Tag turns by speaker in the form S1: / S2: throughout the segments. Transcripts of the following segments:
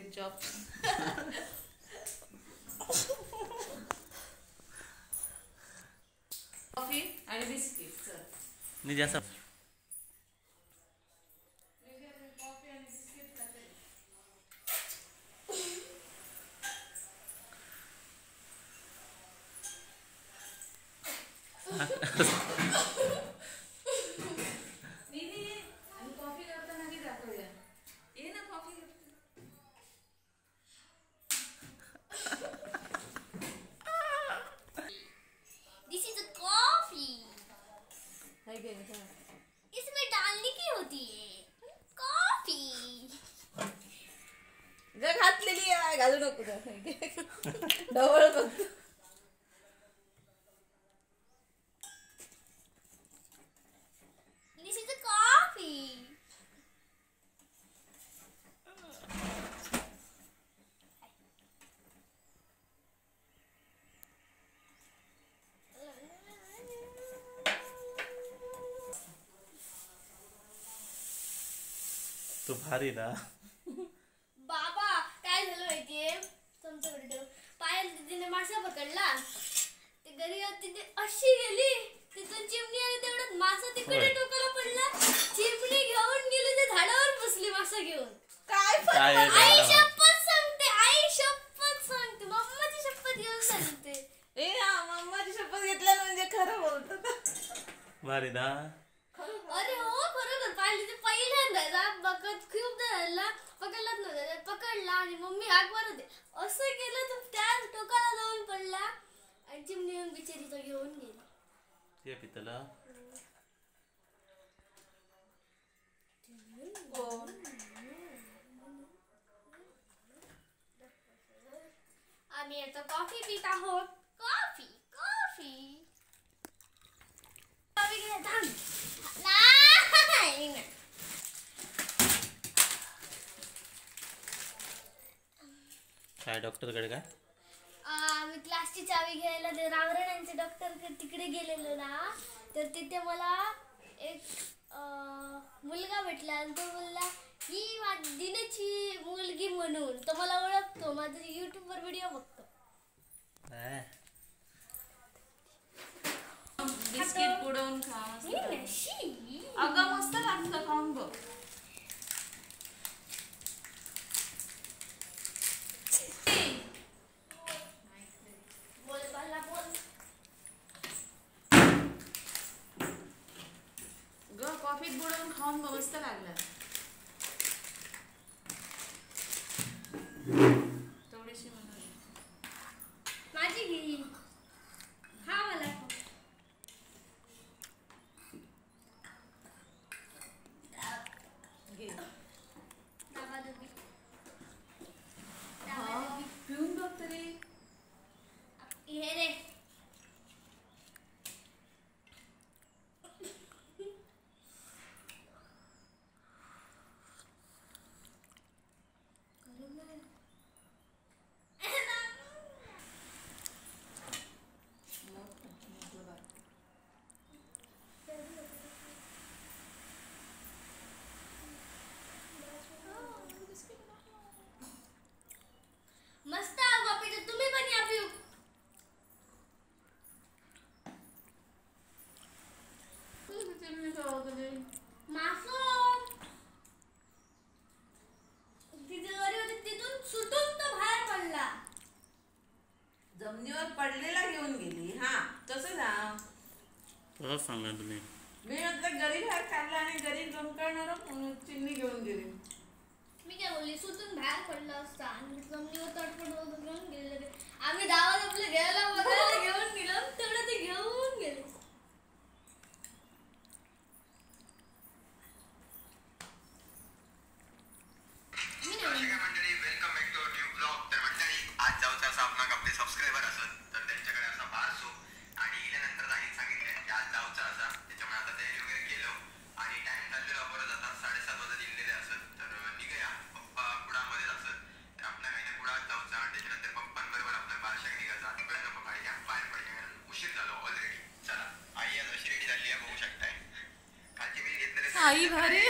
S1: Great job. Coffee आणि biscuit.
S2: निधी असं
S1: कॉफी आणि बिस्किट खाते. निधी आणि कॉफी करताना की दाखवूया. ये ना coffee.
S3: This is a coffee. इसमें डालने की होती है कॉफी.
S1: घातलेली आहे, घालू नको ढवळ बघतो.
S3: This is a coffee.
S2: तू भारी ना
S3: बाबा. काय झालं माहितीये तुमच्याकडे? पायल दीदीने मासा पकडला, ते घरी तिथे अशी गेली, तिथून चिमणी आली, तेवढ्यात मासा तिकडे टोकाला पडला, चिमणी घेऊन गेली, ते झाडावर बसली मासा घेऊन.
S1: काय
S3: आई शपथ सांगते, आई शपथ सांगते, मम्माची शपथ घेऊन सांगते.
S1: ए मम्माची शपथ घेतल्या म्हणजे खरं बोलतो.
S2: भारी ना.
S3: अरे हो खरोखर पाहिलं ते पहिल्यांदा बघत खूप झाला पकडलाच नव्हता, पकडला आणि मम्मी हाक मारत होते, असं केलं तर त्या टोकाला जाऊन पडला आणि चिमणी येऊन बिचारी तो घेऊन गेली.
S2: ते पितला
S3: आम्ही आता कॉफी पित आहोत. कॉफी कॉफी कॉफी नाही.
S2: काय डॉक्टरकडे काय?
S3: आम्ही क्लासची चावी घ्यायला ते रामराणांचे डॉक्टर तिकडे गेलेलो ना, तर तिथे मला एक मुलगा भेटला आणि तो बोलला ही दिनची मुलगी म्हणून. तो मला ओळखतो, माझा युट्यूबवर व्हिडिओ बघतो.
S1: बिस्किट बुडवून खा. अगं मस्त लागतं, खाऊन बघ. कॉफीत बुडवून खाऊन बघ, मस्त लागलं. थोडीशी म्हणून
S3: माझी घे. हा मला
S1: घे. पिऊन बघ तरी.
S3: हे रे मस्त कॉफी. तुम्ही पण या पिऊ. मासो तिथे होती, तिथून सुटून तो बाहेर पडला,
S1: जमिनीवर पडलेला घेऊन गेली. हा तसं ना
S2: तसंच सांगा तुम्ही.
S1: मी म्हटलं गरी बाहेर काढला आणि गरी जमकळणार चिमणी घेऊन गेली.
S3: मी काय बोलली, सुटून बाहेर पडला असता आणि जमिनीवर तडफड घेऊन गेले. आम्ही दावा आपलं घ्यायला बघायला घेऊन गेलो, तेवढं ते घेऊन गेले.
S4: मंडळी welcome back to new blog. तर मंडळी आज जाऊचा असा आपला आपले सबस्क्रायबर असत तर त्यांच्याकडे असा बारसो आणि गेल्यानंतर आईने सांगितलं की आज जाऊचा असा, त्याच्यामुळे आता तयारी वगैरे केलो आणि टाइम झालेला परत आता 7:30 वाजता दिलेले असत. तर निघूया, पप्पा कुडामध्येच असत तर आपल्या काही कुडात जाऊचा आणि त्याच्यानंतर पप्पांबरोबर आपल्या बारशाक निघायचा. वेळ नको काढूया, बाहेर पडूया कारण उशीर झालो ऑलरेडी. चला आई आज अशी रेडी झाली आहे, बघू शकताय. खालची मी घेतलेले
S1: आई भारी.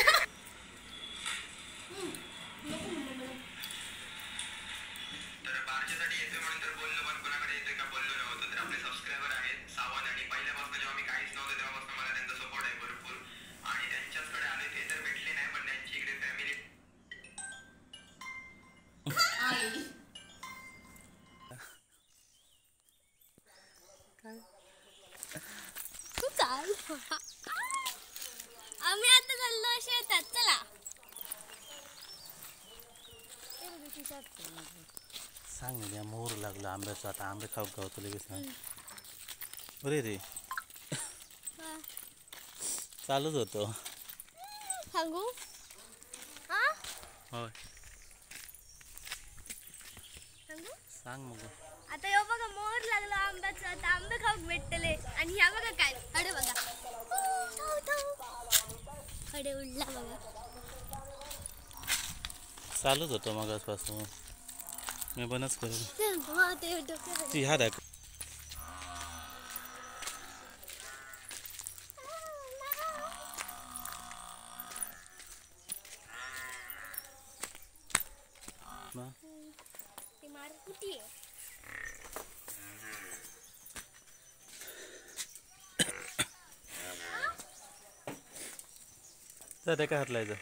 S4: बारशासाठी येतोय म्हणून तर बोललो, पण कोणाकडे येतोय का बोललो नव्हतं. तर आपले सबस्क्रायबर आहेत सावंत, आणि पहिल्यापासून जेव्हा मी काहीच नव्हतं तेव्हापासून मला त्यांचा सपोर्ट आहे भरपूर, आणि त्यांच्याचकडे आले. ते तर भेटले नाही, पण त्यांची इकडे फॅमिली.
S3: चाल, आम्ही आता चाललो शेतात. चला.
S2: सांग ना, मोर लागला आंब्याचा, आता आंबे खाऊ गावतो लगेच ना. बरे रे, चालूच होतो.
S3: सांगू? हा
S2: होय,
S3: सांगू?
S2: सांग मग.
S3: आता यो बघा मोर लागला आंब्याचा, आता आंबे खाऊक भेटतले. आणि ह्या बघा काय, अरे बघा खडे उडला बघा.
S2: चालूच होतो मगाचपासून, मी बनच करू ती ह्या दाखव.
S3: ती मार कुठे आहे?
S2: जा त्या काय हात लायचं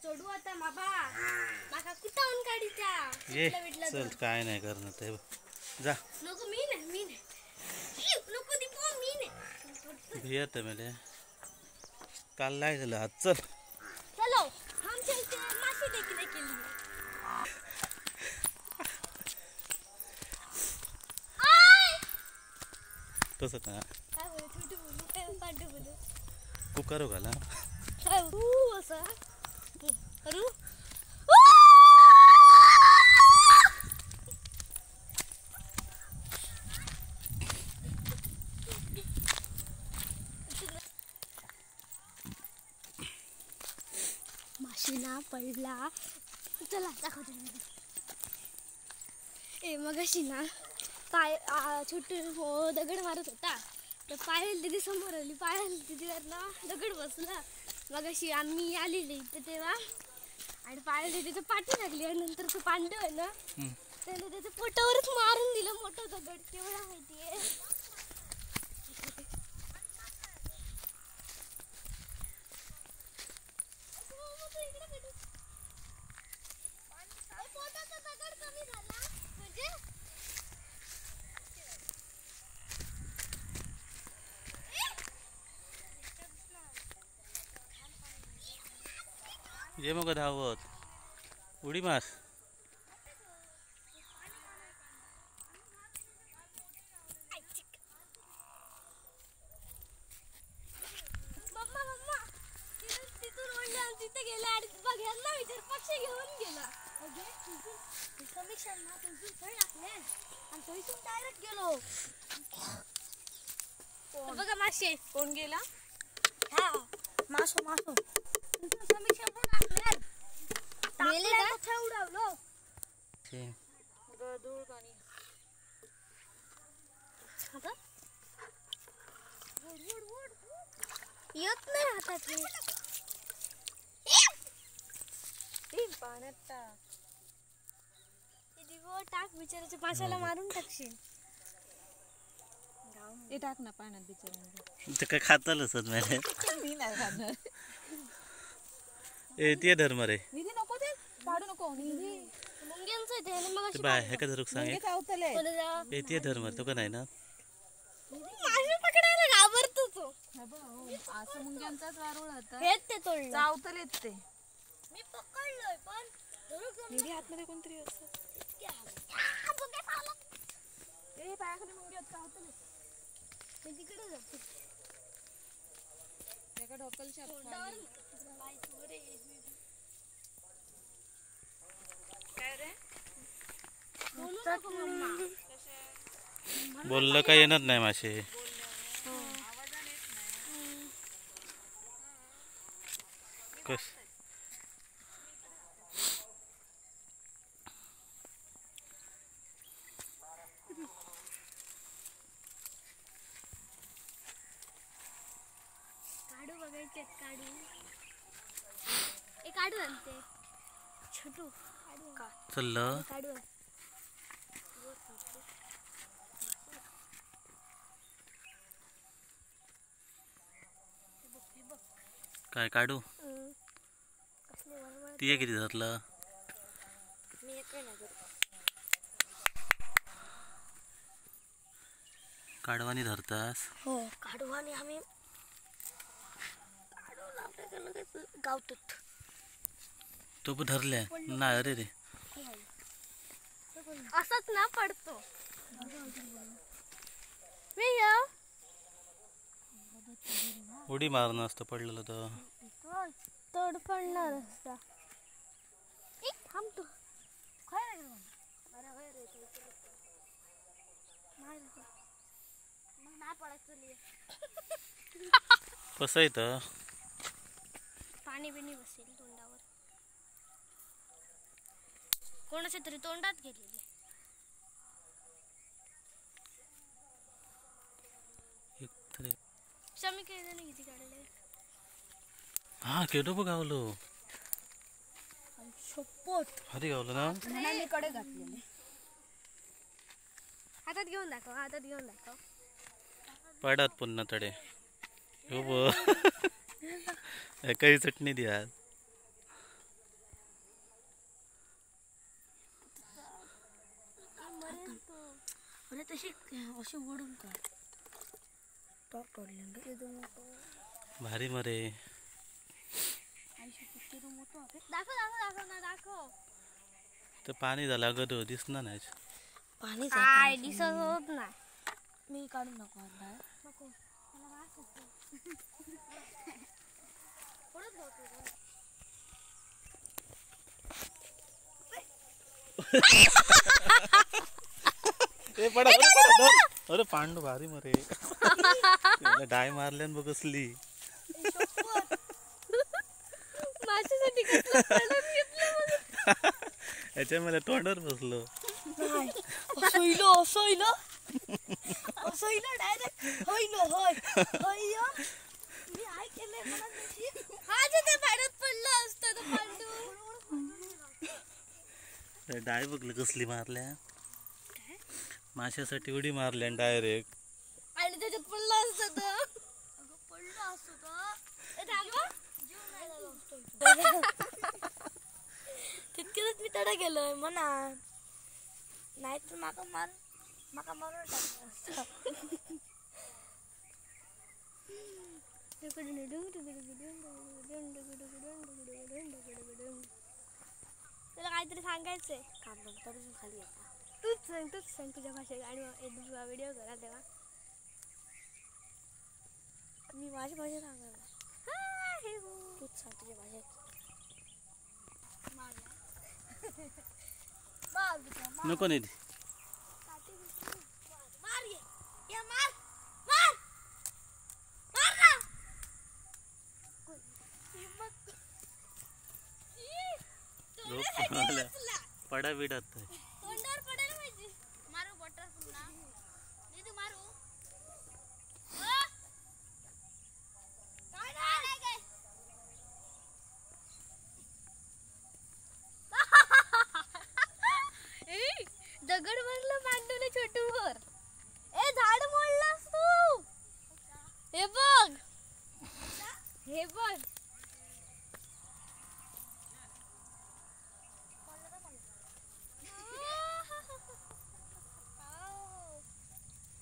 S3: चढू आता बाबा, माका कुठावून काढीचा.
S2: ये चल, काय नाही करणार ते, जा.
S3: नको, मी नाही, मी नाही, नको दीपो, मी नाही.
S2: भियत मेले काल लागलं हात. चल
S3: चलो, हम चलते हैं मासे देखने के लिए.
S2: तसं का
S3: काय बोलू, छोटू बोलू काय पाटू बोलू?
S2: कुकर घाला
S3: काय असं करू. माशीना पडला. चला दाखवते. ए मगाशी ना पाय छोटू दगड मारत होता, तर पायल दिदी समोर आली. पायल दिदीवर ना दगड बसला. मगाशी आम्ही आलेली इथे तेव्हा, आणि पायल दिदीच्या पाठी लागली, आणि नंतर तो पांडव आहे ना त्याने त्याच्या पोटावरच मारून दिलं मोठा दगड. केवढा माहितीये. पोटाचा दगड कमी झाला म्हणजे.
S2: ये मग धावत उडी मार.
S3: मम्मा मम्मा तिथून ओढलं आणि तिथे गेला, आणि बघ ह्यांना विचार पक्षी घेऊन गेला. समीक्षा ना थंयसून थंय टाकले आणि थंयसून डायरेक्ट गेलो. बघा मासे.
S1: कोण गेला?
S3: हा मासो मासो समीक्षा पण टाकले. मेले का? उडावलो
S1: गदूळ पाणी.
S3: येत नाही हातात.
S1: पाण्यात टाक.
S3: टाक बिचाराच्या माशाला मारून टाकशील.
S1: ते टाक ना पाण्यात बिचारा.
S2: ते काय खातलच मेले.
S1: मी नाही खाणार.
S2: ए ते धर मरे.
S1: निधी नको, ते पाडू नको. निधी
S3: मुंग्यांचं आहे ते. मग
S2: बाय हे का धरूक सांग.
S1: मुंगे चावतले.
S2: ए ते धर मरे, तो का नाही ना
S3: मासे पकडायला घाबरतो तो.
S1: असं मुंग्यांचाच वारूळ होता.
S3: हेच ते तोडलं.
S1: चावतलेत ते.
S3: मी पकडलोय पण
S1: निधी आतमध्ये कोणतरी असं. ए पायाखाली मुंगे चावतले.
S3: मी तिकडे जाते.
S1: त्याका ढोकलच्या काय रे?
S2: बोललं काय येणार नाही मासे. कस
S3: काढू बघायचे काढू. ए काढू आणते छोटू.
S2: चल
S3: काढू.
S2: काय काढू? ती किती धरलं? काढवानी धरतास?
S3: हो काढवानी आम्ही काढून आपल्याकडे गावतो.
S2: तो पण धरल्या नाही. अरे रे
S3: असंच ना पडतो.
S2: उडी मारणं असतं पडलेलं तर
S3: तोड पडणार असता. थांब तू
S2: कसं येतं
S3: पाणी बिणी बसेल तोंडावर. कोणाच्या तरी तोंडात गेलेली. शमी केलं नाही किती काढले.
S2: हा केलो बघ गावलो. हरी गावलो ना.
S3: हातात घेऊन दाखव, हातात घेऊन दाखव.
S2: पाडात पुन्हा तडे हो ब काही चटणी द्या.
S3: अरे तशी अशी ओढून काढ.
S2: भारी मरे.
S3: दाखव दाखव दाखव ना दाखव.
S2: तर पाणी झालं गं दिसणार नाही.
S3: पाणी काय दिसत होत नाही. मी काढून नको नको मला वास येतो.
S2: ए पडा अरे पडा. अरे पांडू भारी मरे. डाय मारल्यान बघ कसली.
S3: माझ्यासाठी कसलं पडून घेतलं.
S2: याच्या मला तोंडावर बसलो.
S3: असोइलो असोइलो असोइलो डायरेक्ट होइलो होय होय. मी I केले मला नशीब. हा जे ते पाण्यात पडलं असतं तो पांडू.
S2: डाय बघलं कसली मारल्या. माशासाठी उडी मारल्या डायरेक्ट
S3: आणि त्याच्यात पडलं असतं तो. अगं पडलं असतं तो. तितकेच मी तडा गेलोय म्हणा. नाही तर माका मार माका मारून टाकलं असतं. तुला काहीतरी सांगायचंय. खाली तूच सांग, तूच सांग तुझ्या भाषेत आणि व्हिडिओ करा तेव्हा. मी माझी भाषा सांगायला. तूच सांग तुझ्या भाषेत.
S2: नको नाही
S3: मार ये मार मार मार ना.
S2: पडा बिडत
S3: तोंडावर पडायला पाहिजे. मारू बटरफ्लाय ना दीदी मारू. काय नाही काय ए दगड मारलं पांडूने छोटूवर. ए झाड मोडलास तू. हे बघ हे बघ.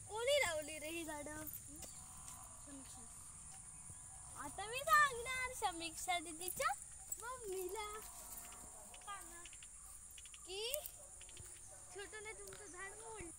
S3: कोणी लावली रे ही झाडं? आता मी सांगणार समीक्षा दीदीच्या मम्मीला की छोटूने तुमचं झाड मोडलं.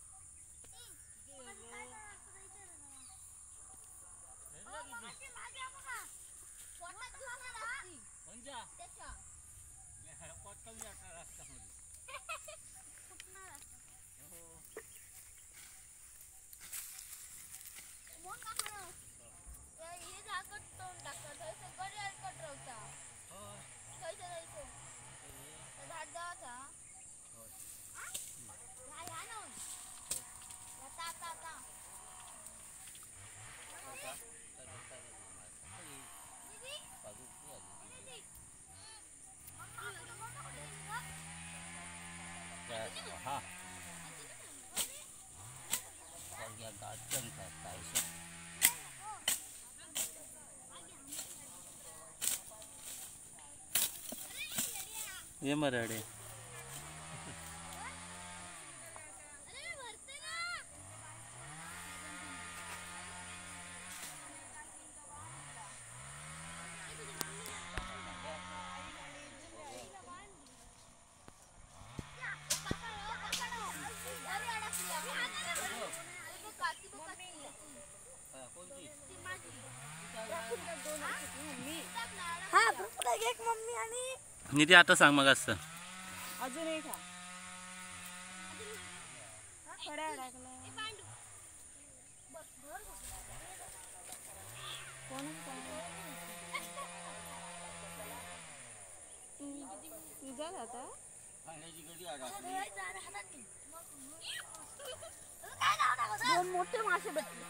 S2: ये मराडे निधी आता सांग मग असं
S1: अजून एक मोठे मासे भेटले.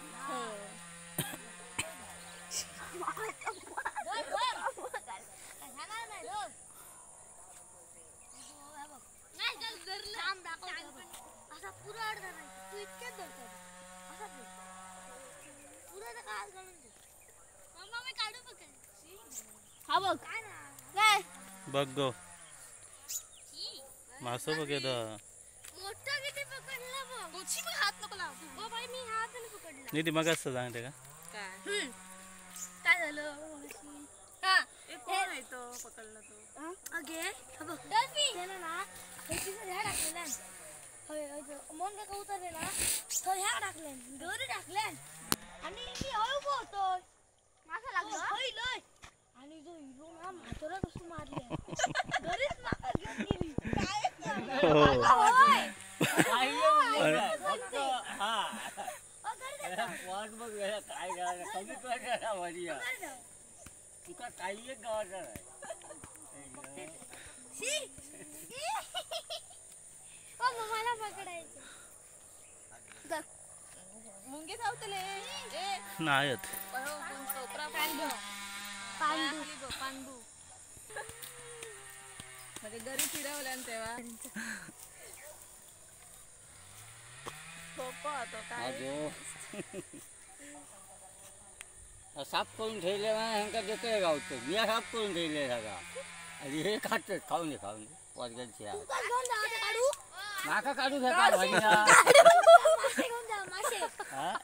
S2: बघ गो मासो बघ
S3: मोठा किती पकडला बघ. गोची मग हात नको लावू. गो बाई मी हात नाही पकडला.
S2: निधी मग असं सांगते का
S1: काय
S3: काय झालं?
S1: हा एक कोण आहे तो पकडला तो?
S3: अगे बघ डॉल्फिन त्यानं ना हे तिथं ह्या टाकलेलं होय मन काका उतरले ना तर ह्या टाकल्यान दोरी टाकल्यान आणि मी हळू पोहतो
S5: मासा लागलो
S3: होय लय आणि जो हिरो ना म्हातारा कसं मारले घरीच माका घेऊन गेली. काय
S6: तुका काही एक गावाचा नाही.
S3: मला पकडायचं
S1: मुंगे धावतले
S2: नाही
S1: पांडू म्हणजे घरी फिरवल्या तेव्हा सोपा तो काय
S6: साफ करून ठेवले ह्यांका देतोय गावचं मी साफ करून ठेवले सगळा आणि हे खात खाऊन दे खाऊन दे वाजगांची माका काढू घ्या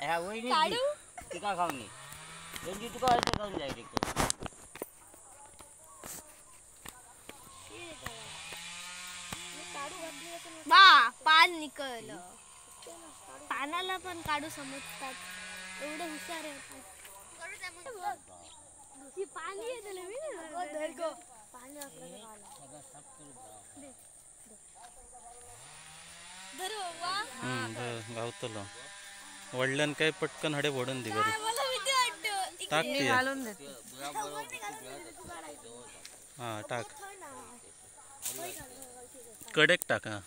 S6: ह्या वहिनी तुका खाऊन दे म्हणजे तुका खाऊन जाय तिकडे.
S3: बा पान निकळलं. पानाला पण काढू समजतात एवढं हुशार आहे. पाणी
S2: गावतलो वडल्यान काय पटकन हडे बोडून दे घरी टाक ती हा टाक कडेक टाक. हा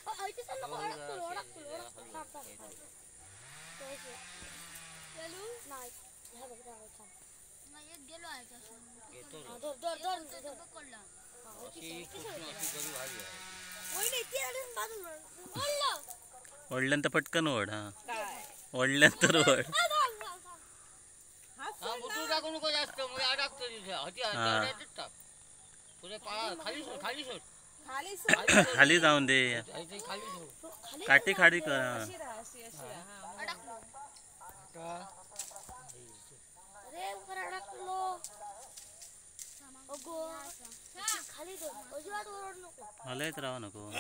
S2: ओढल्यान तर पटकन ओढ. हा ओढल्यान तर ओढ.
S6: टाकू नको जास्त खाली सोड
S2: खाली जाऊन दे काठी खाली कर. हलत राहू नको.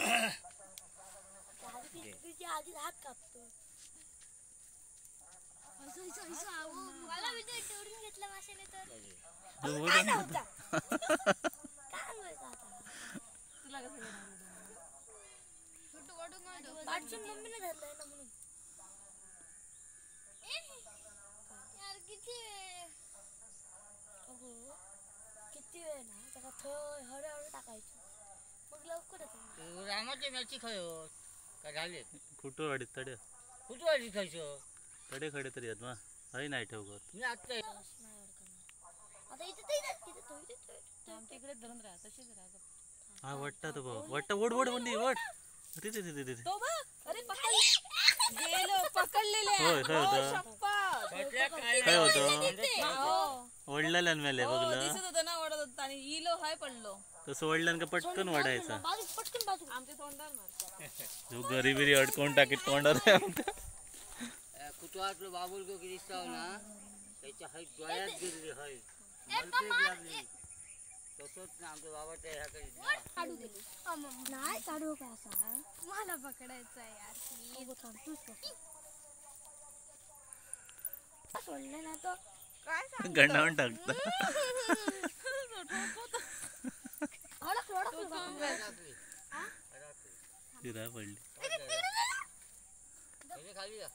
S3: किती वेळ ना त्याला थोडं हळूहळू टाकायचं मग लवकर येतो.
S6: रामाचे मॅची खय काय झाले
S2: कुठं वाडीत तडे
S6: कुठं वाडीत खायचं
S2: तडे खडे तरी आहेत ना हय नाही ठेवत
S6: मी आता
S3: आता इथे इथे
S1: तिकडे धरून राहा तशीच राहा.
S2: हा वाटता तो भाऊ वाटता ओढ ओढ वंडी ओढ तिथे तिथे तिथे
S1: तो बघ. अरे पकड गेलो पकडलेले.
S2: होय होय.
S1: शप्पथ
S2: काय होतं ओढलेल्यान मेले बघलं
S1: दिसत होतं ना ओढत होता आणि इलो हाय पडलो
S2: तसं ओढल्यान का पटकन वाढायचा
S3: पटकन बाजू
S1: आमच्या तोंडावर मारतो
S2: जो गरीबिरी अडकवून टाकीत तोंडावर
S6: कुतवातलो बाबूल को दिसता ना त्याच्या हाय डोळ्यात गेली हाय लागली तसंच ना आमच्या बाबा त्या ह्याकडे
S3: काढू गेली नाही काढू का असा
S5: मला पकडायचा यार
S3: अगं थांब तूच पकड सोडलं ना तो
S1: काय सांग
S2: गंडावून टाकता
S3: अडकलो अडकलो
S2: तिरा पडली
S6: खाली जा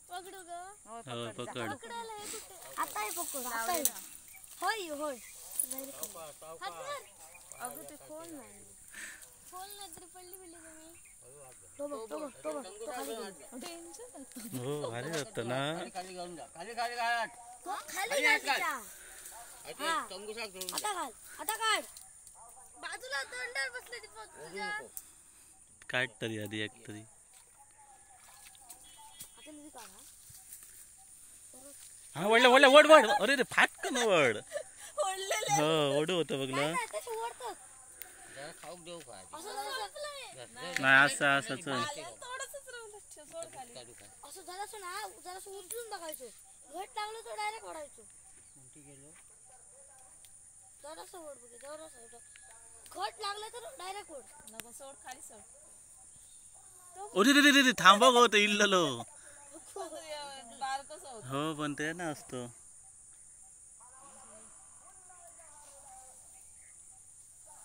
S5: पकडू ग
S2: हो पकड
S5: पकडायला हे कुठे
S3: आता हे पकड आता हे होय होय
S1: अगं ते खोल नाही
S5: खोल नाही तरी पडली बिडली तुम्ही
S3: तो बघ तो बघ तो बघ तो खाली गेला.
S1: टेन्शन
S2: हो भारी जात ना
S6: खाली घेऊन जा खाली खाली घाल
S3: तो खाली घाल तिच्या.
S6: तंगुसाक धरून
S3: आता घाल आता काढ
S5: बाजूला तोंडावर बसले ती बघ तुझ्या
S2: काढ तरी आधी एक तरी
S3: आता नदी काढ हा.
S2: हा वडलं वडलं वड वड अरे रे फाटकन वड
S1: ओढलेले
S2: हो ओढू होतं बघलं
S3: नाही, तसं ओढतात
S6: जरा खाऊक देऊ का आधी?
S3: असं जरासं
S2: नाही असं असं चल
S1: थोडंसंच राहिलं सोड खाली
S6: काढू का
S3: असं जरासं ना जरासं उचलून बघायचो घट लागलो तर डायरेक्ट ओढायचो
S6: कोणती गेलो
S3: जरासं ओढ बघ जरासं घट लागलं तर डायरेक्ट ओढ
S1: नको सोड खाली सोड
S2: अरे रे रे रे थांबा गो ते इल्ललो
S1: बारकस होत
S2: हो पण ते ना असतो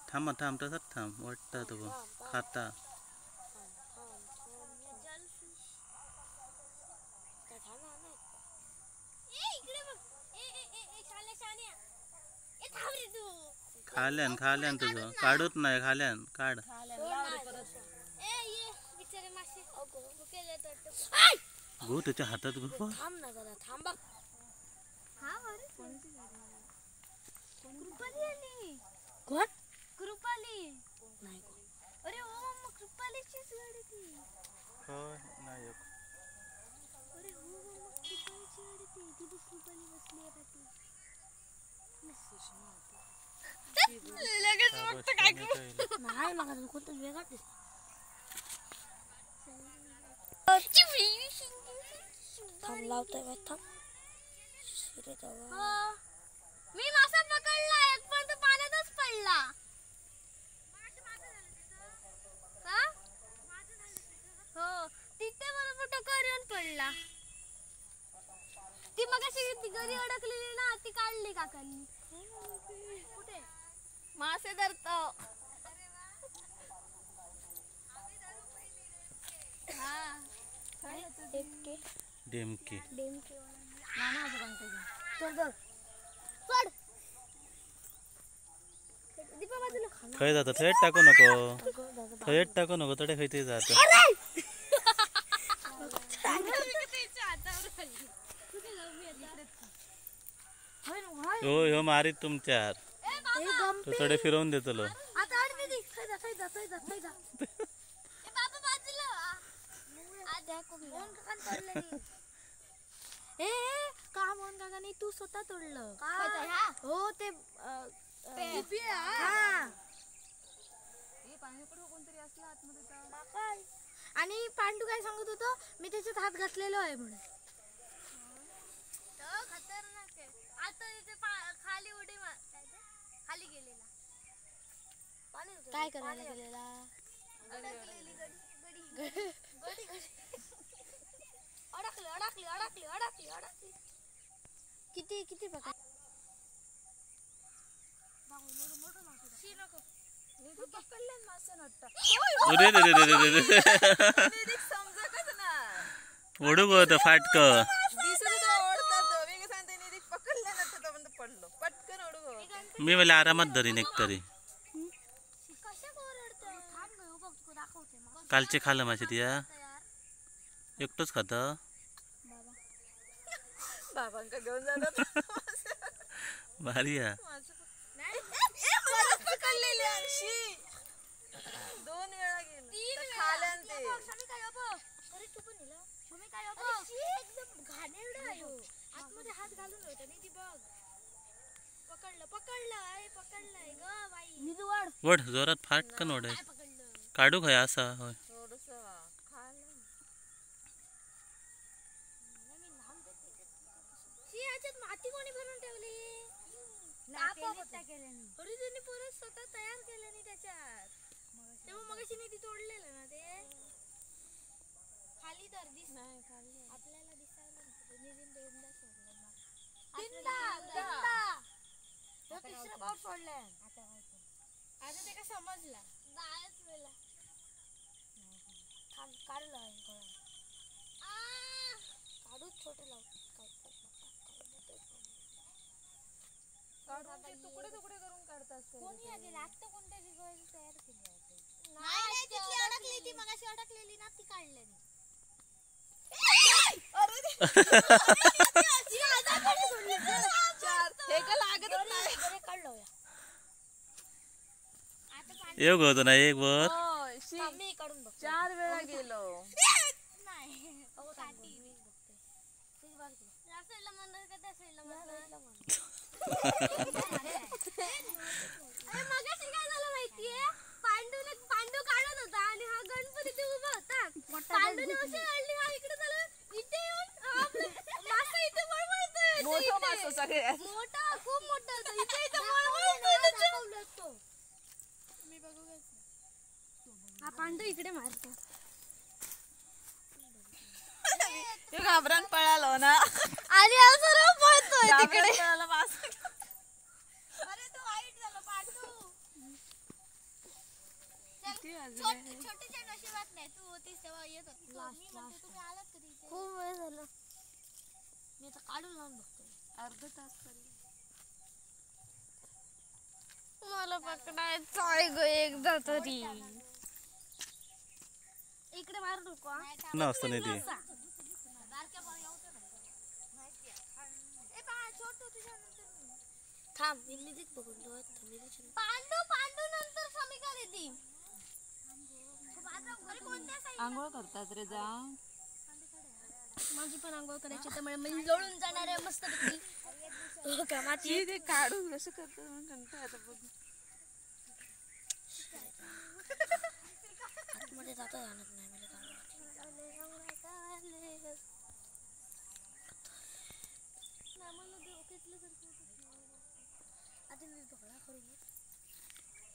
S2: थांब थांब तसाच थांब वाटता तो खाता
S5: ए इकडे बघ ए ए ए ए शाल्या शान्या ए थांब रे तू
S2: खाल्यान खाल्यान तुझं काढूच नाही खाल्यान काढ
S5: ए ये बिचारे मासे भुकेले तर
S2: गो त्याच्या हातात गो
S3: थांब ना जरा थांबा
S5: हा बरं कृपाली आली
S3: कोण
S5: कृपाली
S3: नाही कोण
S5: अरे ओ मम्मा कृपालीचीच गाडी ती
S2: हो नाही
S5: अरे हो मम्मा कृपालीची गाडी ती ती बघ कृपाली बसली आहे पाठी लगेच बघतो काय
S3: नाही मग कोणतं वेगळाच दिसतो थांब लावतोय बाई, थांब शिरे जावा.
S5: हो. मी मासा पकडला एक पण तो पाण्यातच पडला हा? हो तिथे बरोबर टोकावर येऊन पडला ती मगाशी ती गरी अडकलेली ना ती काढली काकांनी कुठे मासे धरतो हा
S2: डेमके
S3: चल चल
S5: सोड दीपा बाजूला
S2: खंय जाता थंयच टाकू नको थंयच टाकू नको तडे खंय तरी जाता हो ह्यो मारीत तुमच्यार तो तडे फिरवून देतलो
S3: आता आड दीदी थंय जा थंय जा थंय जा थंय जा
S5: ए बाबा बाजूला
S3: मोहन काकानं तोडलं नी.
S5: ए ए, का मोहन काकाने तू स्वतः तोडलं हो ते हा.
S1: पाणी पडू कोणतरी असला आतमध्ये तर
S5: आणि पांडू काय सांगत होतो मी त्याच्यात हात घातलेलो आहे म्हणून खतरनाक आहे आता तिथे खाली उडी मार काय ते? खाली गेलेला
S3: पाणी होतं.
S5: काय करायला गेलेला
S3: अडकली अडकली अडकली अडकली अडकली
S5: किती किती प्रकार
S1: पकडले मासे नट्टा
S2: अरे रे रे रे रे रे
S1: समजतच ना
S2: ओढू गो तो फाटक
S1: दिसत होतं ओढतात मी काय सांगते निधी पकडले ना तो पण पडलो पटकन ओढू गो
S2: मी मला आरामात धरीन एक तरी
S3: कशा ओरडतो थांब गं, बघ तुका दाखवते मग.
S2: कालचे खाल्लं मासे तिया एकटोच खात
S1: बाबांका घेऊन जातात
S2: भारी हा
S1: परत पकडलेली अंशी दोन वेळा गेलो
S5: तीन
S1: तर
S5: वेळा.
S1: खाल्यान ते
S3: शमी काय अबो? अरे तू पण हिला. शमी काय अबो?
S2: वड जोरात फाटकन वडाय काढू खंय असा हय.
S3: माती कोणी भरून ठेवली? अरे त्यांनी परत स्वतः तयार केलं नाही त्याच्यात. तेव्हा मगाशी नाही ती तोडलेलं ना ते खाली तर दिस नाही खाली आपल्याला दिसायला नितीन दोनदा सोडलं ना तीनदा तिसरा पाऊस सोडलाय. आता ते का समजला दाच वेळा काढलं काढू छोटे लाव
S1: तुकडे तुकडे करून काढतात.
S3: कोणी आले आता कोणत्या तयार केली नाही नाही तिथली अडकली ती मगाशी अडकलेली ना ती काढली.
S1: अरे हे का लागत नाही.
S3: काढलो
S2: एक होतो ना एक वर
S3: मी काढून बघ.
S1: 4 वेळा गेलो
S3: नाही अरे मगाशी काय झालं माहितीये? पांडू काढत होता आणि हा गणपती ते उभा होता. पांडूने अशी काढली हा इकडे झालं इथे येऊन मासा इथे मळमळतोय.
S1: मोठा मासा सगळ्यात
S3: मोठा खूप मोठा होता. इथे इथे मळमळतोय.
S5: मी बघू
S3: हा पांडू इकडे मारतो.
S1: घाबरून पळालो ना
S5: आणि हा सर्व पळतोय तिकडे.
S1: अरे तो वाईट झालं पांडू.
S5: छोटीच्या नशिबात नाही तू होतीस तेव्हा येत होती. मी म्हणते तुम्ही आलात कधी?
S3: खूप वेळ झाला. मी आता काढून लावून बघतो.
S1: अर्धा तास तरी
S5: मला पकडायचं आहे ग एकदा तरी.
S3: इकडे मारू नको.
S2: ना असतं नाही ती.
S3: थांब मी बघून
S5: पांडू पांडू नंतर समिका देती.
S1: आंघोळ करतात रे जा.
S3: माझी पण आंघोळ करायची त्यामुळे मी लोळून जाणार आहे मस्त पैकी. का माती
S1: ते काढून कसं करतात म्हणून कंटाळा आता बघ.
S3: आतमध्ये जाता जाणार नाही मला.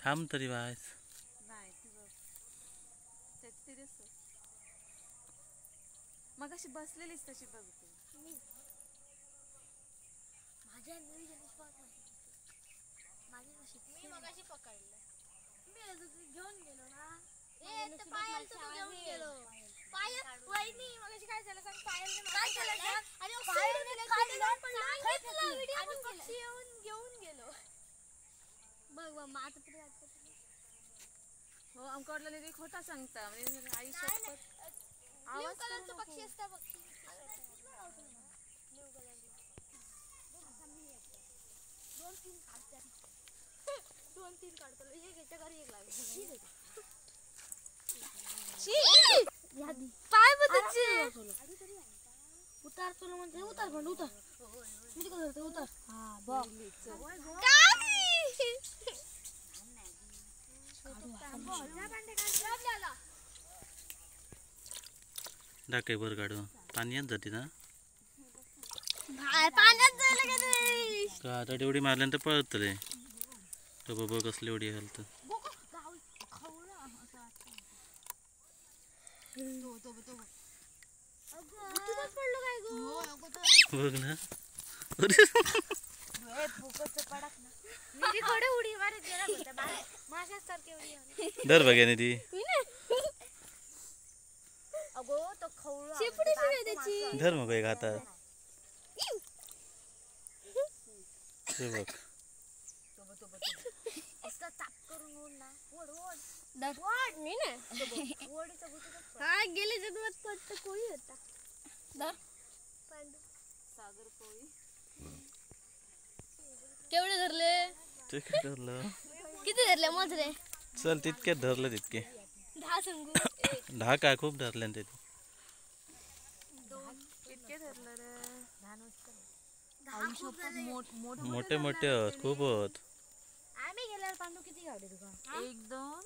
S2: थांब तरी वायस.
S1: मग अशी बसलेलीच तशी बघते.
S3: माझ्या
S5: मी मगाशी पकडलं.
S3: मी घेऊन गेलो ना.
S5: ए ते पायल तू घेऊन गेलो. पायल वहिनी मगाशी काय झालं सांग? पायलने काय केलं आणि आणि पक्षी येऊन घेऊन गेलो.
S3: बघ मग आता तरी वाटतं.
S1: हो आमका वाटलं नाही खोटा सांगता म्हणजे आई शपथ.
S5: ब्ल्यू कलरचं पक्षी असतं पक्षी.
S3: दोन तीन काढतात. दोन तीन काढतो. एक याच्या घरी एक लागेल.
S5: पाय बघ तुझे.
S3: उतार तुला म्हणते उतार पण उतार. मी तिकडे धरते उतार. हा बघ.
S5: काय
S2: डाके वर काढू पाण्यात जाते ना.
S5: पाण्यात जायला का ते?
S2: आता उडी मारल्यानंतर पळतले तो बाबा कसली उडी घालत. बघ ना. धर बघ्या ती. धर मग एक हातात. हे बघ.
S5: हा गेले जन्मात फक्त कोळी होता.
S1: सागर कोळी.
S5: केवढे धरले?
S2: ते काय धरलं?
S5: किती धरले मोजरे?
S2: चल तितके धरलं तितके.
S5: 10 सांगू.
S2: 10 काय खूप धरले ते.
S1: इतके धरलं रे.
S2: मोठे मोठे आहेत, खूप आहेत.
S3: आम्ही गेल्यावर पांडू किती गावले तुका?
S1: 1 2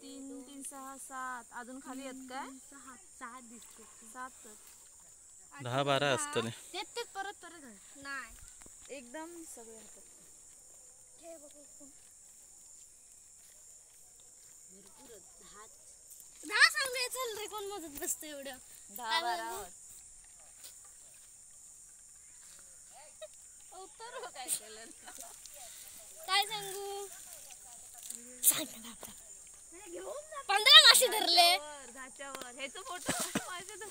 S1: 3 3 6 7. अजून खाली आहेत काय?
S3: 6 7 दिसते.
S1: 7
S2: 10-12 असतले.
S3: ते ते परत परत नाही
S1: एकदम सगळे हातात.
S3: 10 सांगाय चल रे, कोण मदत बसतं एवढं?
S1: 10-12. उत्तर काय केलं?
S3: काय सांगू? सांग ना. 15 मासे धरले.
S1: 10च्या वर. ह्याचा फोटो माझ्या.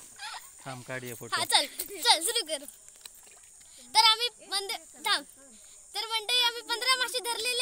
S2: थांब काढूया फोटो.
S3: हा चल चल सुरू कर. तर आम्ही थांब. तर मंडळी आम्ही 15 मासे धरलेले.